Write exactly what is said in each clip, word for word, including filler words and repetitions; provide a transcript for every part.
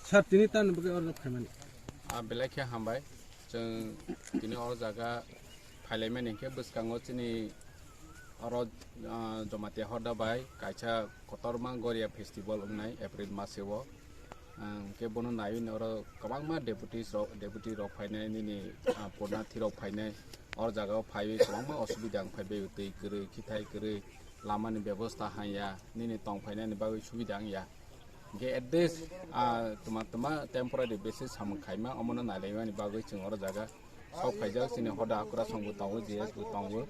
Sir, tini tan bagwi order khaimani. Ah, belai khe hambai. Chwng tini o jaga phailaimani hinkhe bwskango chini oro, ah, Jamatia Hoda bai kaisa kotorma Goria festival wngnai April maseo. Ah, hinkhe bono naiwi oro kwbangma deputies rok, deputy rok phainai nini, ah, purnathi rok phainai. O jaga o phaiwi kwbangma osubida wng phai bai twi kwrwi, khithai kwrwi, lamani bebosta hanya, nini tong phainani bagwi subida wngya. Hinkhe at least, ah, tuma tuma temporary basis samung khaima, omono nailaimani bagwi chwng oro jaga sok phaijak, chini hoda hakra song bo tongo, G S bo tongo,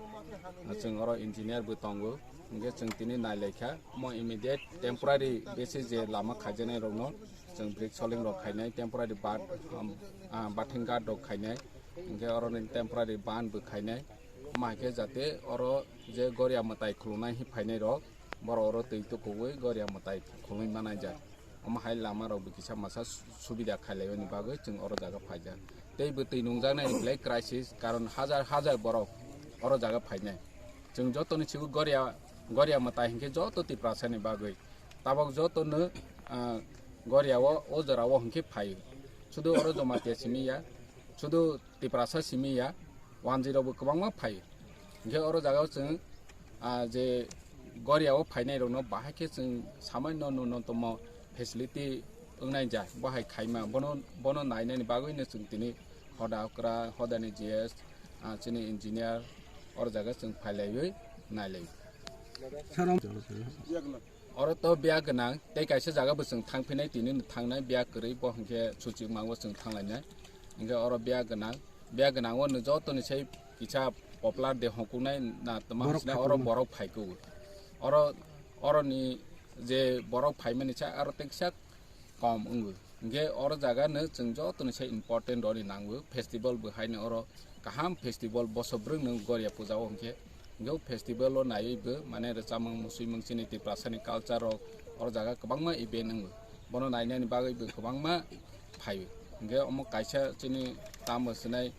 chwng oro engineer bo tongo, hinkhe chwng tini nailaikha, omo immediate temporary basis je lama khaijaknai rokno chwng brick soling rok khainai, temporary bat, um, ah, bathing guard rok khainai, hinkhe oro ni temporary ban bo khainai, omo hai khe jate oro je Goria mwtai khulungnai hi phainai rok, borok oro twi tukuwi Goria mwtai khulungwi manai jak. Omo hai lama rok bo kisa masa su-, subida khailaiwi bagwi chwng oro jaga phaijak. Tei bo twi nungjaknai belai crisis, karon hajar hajar borok oro jaga phainai. Chwng jotoni sigo Goria, Goria mwtai hinkhe joto Tiprasani bagwi. Tabok jotono, ah, Goria o, o jora o hinkhe phaio. Sudu oro Jamatia simi ya, sudu Tiprasa simi ya, wanjwi rok bo kwbangma phaio. Hinkhe oro jaga o chwng, ah, je Goria o phainai rokno bahai khe chwng samaino nunotomo facility wngnai ja, bo hai khaima, bono, bono nainani bagwino chwng tini hoda okra, hodani G S, ah, chini engineer, oro jaga chwng phailaiwi nailai. Sir, om- Oro to biya gwnang, tei kaisa jaga bo chwng thang phinai, tini no thangnai, biya kwrwi bo hinkhe suchik mango chwng thanglainai. Hinkhe oro biya gwnang, biya gwnang o no joto ni sai kisa popular de hongkuknai na tma Borok hwnsinai oro thangkuknai. Borok phaikuk. Oro, oro ni je borok phaimani sa aro tei kisa kom wngo. Hinkhe oro jaga no chwng joto ni sai important roni nango, festival bo haino oro kaham festival boso bwrwng no Goria puja o hinkhe. Hinkhe o festival o naiwi bo mane rwchapmung, musuimung, chini Tiprasa ni culture rok oro jaga kwbangma event wngo. Bono nainani bagwi bo kwbangma phaio. Hinkhe omo kaisa chini tamo swnai,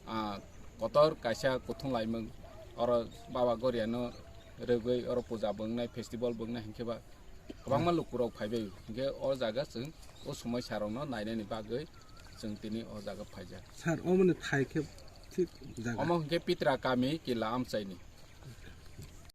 ah, kotor kaisa kuthung laimung oro Baba Goria no rwgwi oro puja bo wngnai, festival bo wngnai hinkhe ba kwbangma lukurok phaibai, hinkhe o jaga chwng o somoi sarokno nainani bagwi chwng tini o jaga phaijak. Sir, omoni thai khe thik jaga? Omo hinkhe Pitra kami Kila Amchaini.